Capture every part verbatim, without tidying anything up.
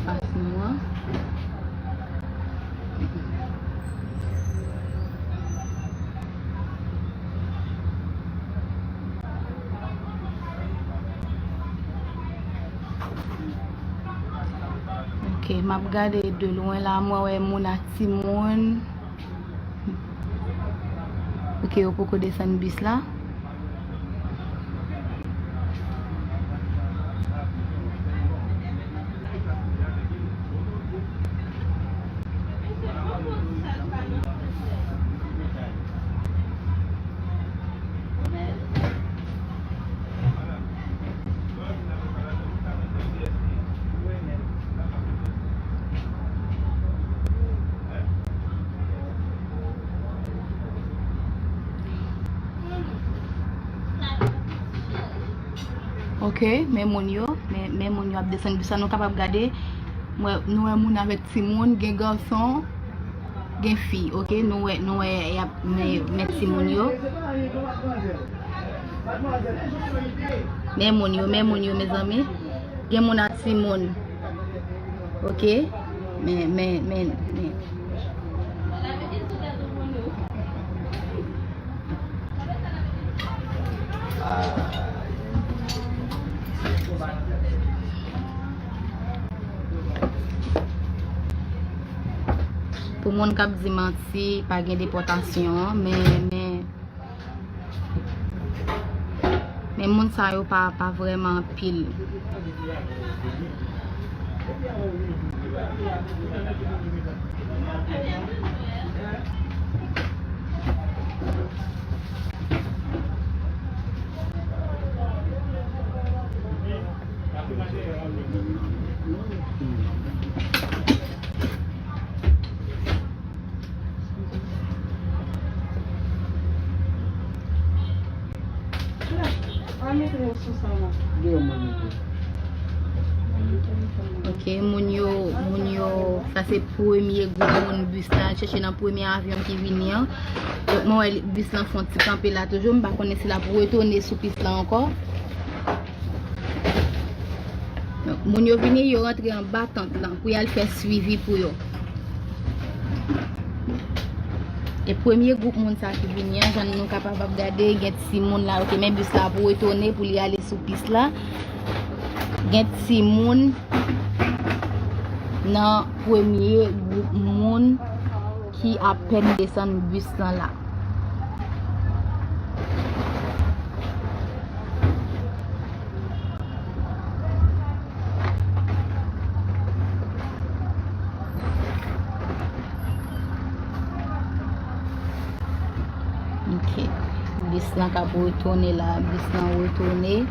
anfas nou an. Ok, m ap gade de lwen la, mwen wè moun ak timoun. Ok, yo poko desann bis la. Ok, men moun yo, men, men moun yo ap desann bis la, nou kapab gade, mwen, nou wè moun avèk timoun, gen gason, gen fi, ok, nou wè, nou wè, y ap, men, men timoun yo. Men moun yo, men moun yo, mezanmi. Gen moun ak timoun. Ok? Men, men, men, men. Pou moun k ap di manti, pa gen depòtasyon, men, men, men moun sa yo pa, pa vrèman anpil. Ok, moun yo, moun yo, sa se premye gwoup moun bis la al chèche nan premye avyon ki vini an. Donk, mwen wè bis lan fè yon ti kanpe la toujou. M pa konnen si l ap retounen sou pis la ankò. Donk, moun yo vini, yo rantre anba tant lan pou y al fè swivi pou yo. E premye gwoup moun sa ki vini an, jan nou kapab ap gade, gen timoun la, ok, men bis la ap retounen pou li ale sou pis la. Gen timoun nan premye gwoup moun ki apèn desann bis lan la. Ok. Bis lan k ap retounen la. Bis lan retounen.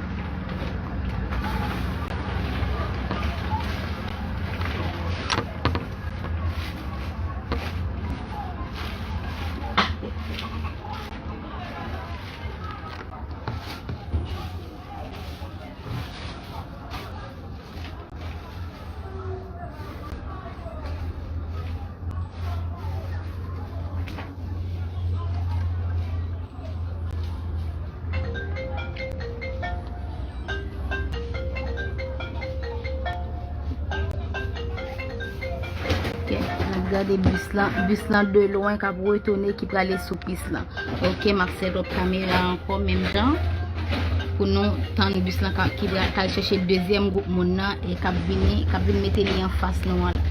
Ok, n ap gade bis lan, bis lan de lwen k ap retounen, ki prale sou pis lan. Ok, m ap set up kamera ankò menm jan pou nou tann bis lan ka, ki pra-, k al chèche dezyèm gwoup moun nan e k ap vini, k ap vin mete li anfas nou an la.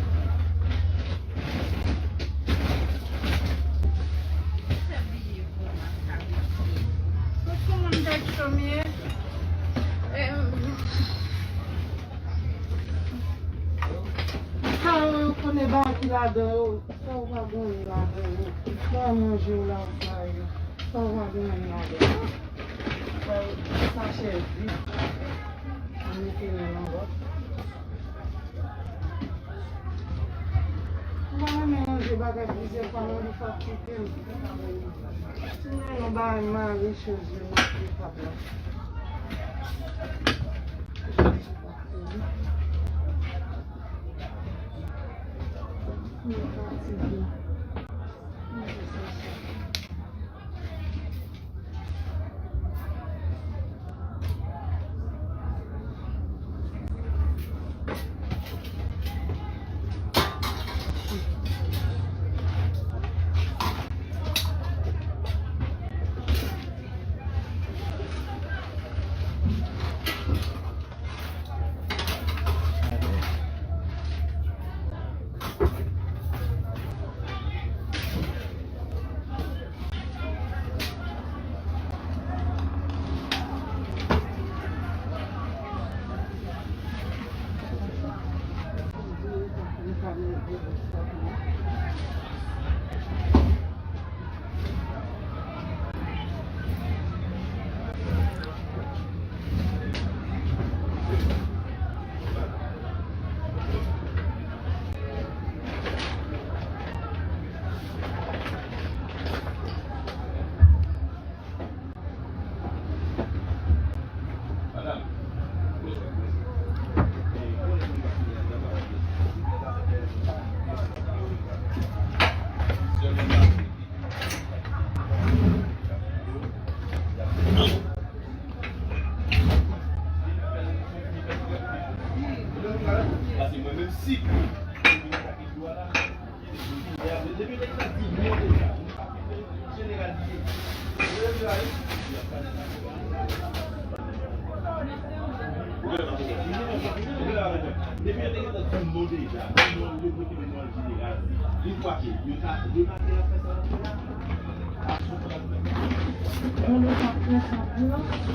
Sa yo, yo konnen bagay ki ladan yo. Sa ou pa gen anyen ladan yo. Sa w manje w la ou sa yo. Sa ou pa gen anyen ladan yo. Sa yo, sa chè vid. Ou mete nan lanbòt. Ou pa renmen manje bagay plizyè fwa, non, li fatige m. Si nou renmen yon bagay mare, chanje nan tab la.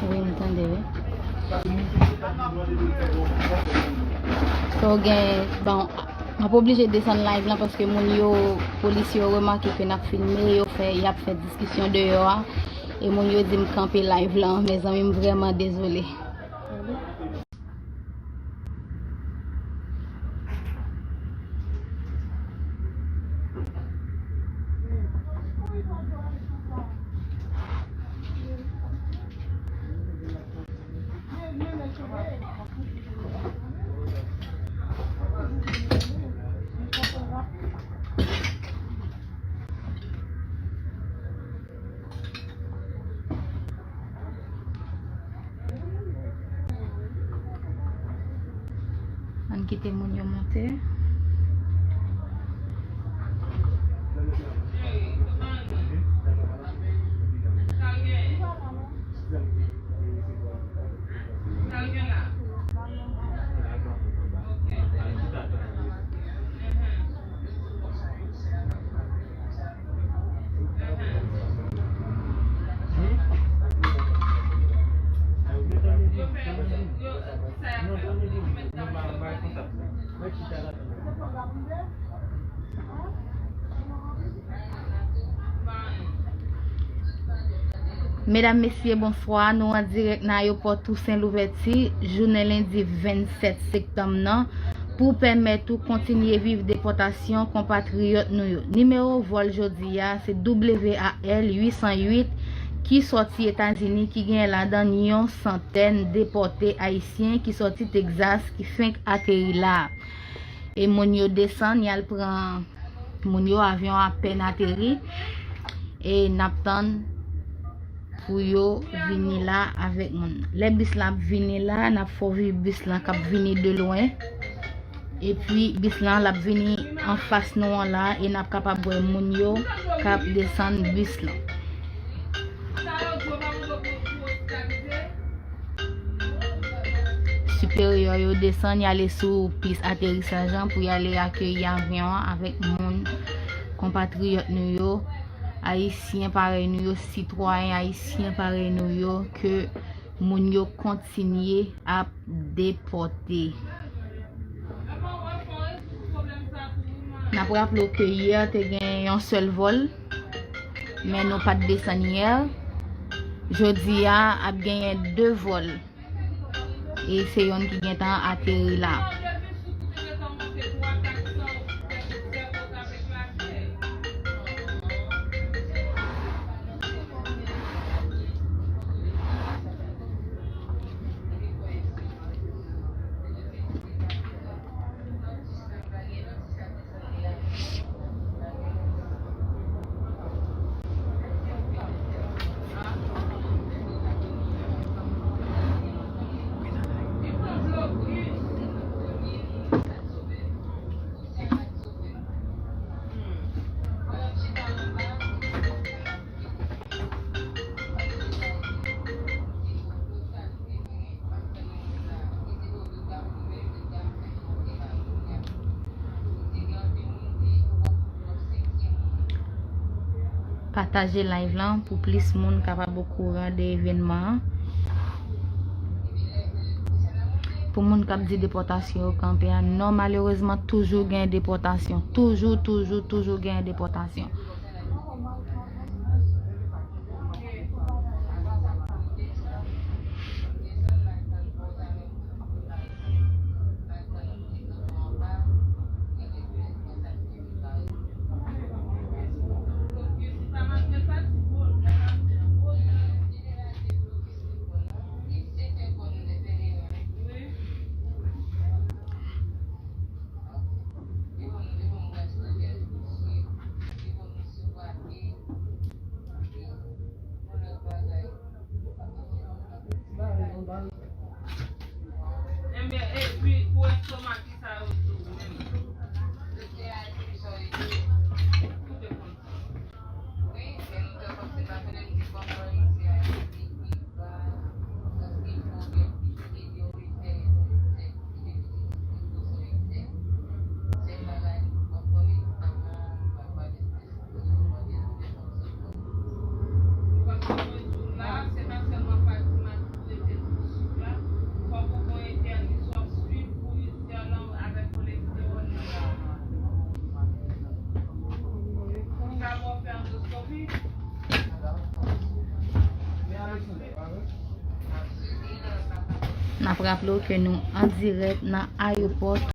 Wi, m tande, wi. So, gen, bon, m ap oblije desann live lan paske moun yo, polisye yo remake ke n ap filme, yo fè, y ap fè diskisyon deyò a. E moun yo di m kanpe live lan, mezanmi, m vrèman dezole. Ann kite moun yo monte. Medam, mesye, bonswa. Nou an dirèk nan ayewopò Tousen Louvèti, jounen lendi vennsèt septanm nan, pou pèmèt ou kontinye viv depòtasyon konpatriyòt nou yo. Nimewo vòl jodi a se W A L uit san uit ki sòti Etazini, ki gen ladan yon santèn depòte ayisyen ki sòti Tegzas ki fenk ateri la a. E moun yo desann, y al pran moun yo, avyon apèn ateri. E n ap tann pou yo vini la avèk moun. Lè bis la ap vini la, n ap fè w viv bis lan k ap vini de lwen. Epi bis lan, l ap vini anfas nou an la, e n ap kapab wè moun yo k ap desann bis lan. Siperyè yo desann, y ale sou pis aterisaj lan pou y ale akeyi avyon an avèk moun, konpatriyòt nou yo, ayisyen parèy nou yo, sitwayen ayisyen parèy nou yo, ke moun yo kontinye ap depòte. N ap raple w ke yè te gen yon sèl vòl, men nou pa t desann yè. Jodi a, ap genyen de vòl. E se youn ki gentan ateri la. Pataje live lan pou plis moun kapab okouran de evènman an. Pou moun k ap di depòtasyon yo kanpe a, non, malerezman, toujou gen depòtasyon. Toujou, toujou, toujou gen depòtasyon. Ebyen, epi pou estomak, kisa yo di w menm? Raple w ke nou an dirèk nan ayewopò